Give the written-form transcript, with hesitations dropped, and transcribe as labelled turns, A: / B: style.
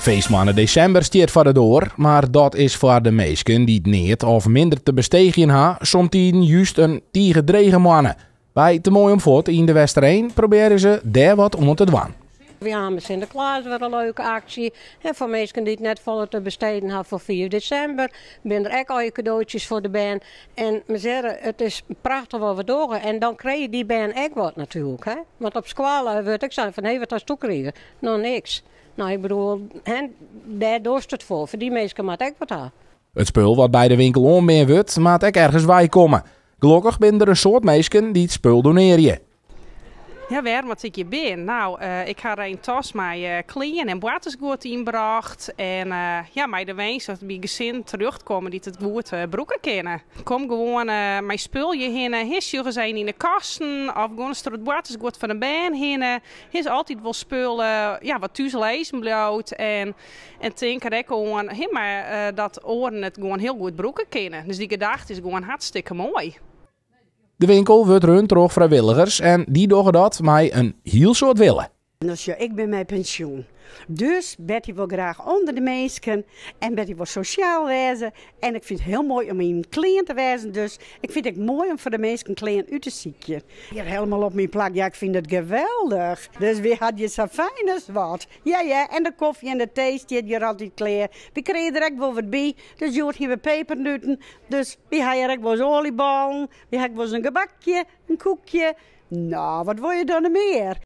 A: Feestmoanne desimber stiet foar de doar, mar dat is foar de minsken dy't neat of minder te besteegjen ha somtiden just in tige drege moanne. By Te Moai om Fuort yn De Westereen probearje se dêr wat oan te dwaan.
B: Wy ha mei Sinteklaas wer in leuke aksje. En foar minsken dy't net folle te besteden ha foar 5 desimber, binne der ek allegear kadootsjes foar de bern. En we sizze, it is prachtich wat we dogge. En dan krije dy bern ek wat natuerlik. Hè? Want op skoalle wurdt ek sein fan, hé, wat hasto krigen? No, niks. No, ik bedoel, hè, dêr dochst it foar. Foar dy minsken moat ek wat ha.
A: It spul wat by de winkel oanbean wurdt, moat ek ergens weikomme. Gelokkich binne der in soad minsken dy't spul donearje.
C: Ja, wêrom at ik hjir bin? No, ik ha in tas mei klean en boartersguod ynbrocht. En ja, mei de winsk dat it by gesinnen terjochtkomme dy't it goed brûke kinne. Kom gewoan mei spul hjir hinne. Hè, sjoch ris even yn de kasten of gewoan ris troch it boartersguod fan de bern hinne. Is altyd wol spul, ja, wat thús lizzen bliuwt. En, en tink der ek oan, hè, mar dat oaren it gewoan hiel goed brûke kinne. Dus dy gedachte is gewoan hartstikke moai.
A: De winkel wurdt rund troch frijwilligers en dy dogge dat mei in hiel soad wille.
D: No sjoch, ik bin mei pensjoen. Dus Betty wol graach ûnder de minsken en Betty wol sosjaal wêze. En ik fyn it hiel moai om yn klean te wêzen, dus ik fyn it ek moai om foar de minsken klean út te sykjen. Hjir helemaal op myn plak, ja ik fyn it geweldich. Dus wy ha it hjir sa fijn as wat. Ja ja, en de kofje en de tee stiet hjir altyd klear. Wy krije der ek wol wat by. Dus hjoed hiene we pepernuten. Dus wy ha hjir ek wolris oaljebollen, wy ha ek wolris in gebakje, in koekje. No, wat wolle je dan noch mear?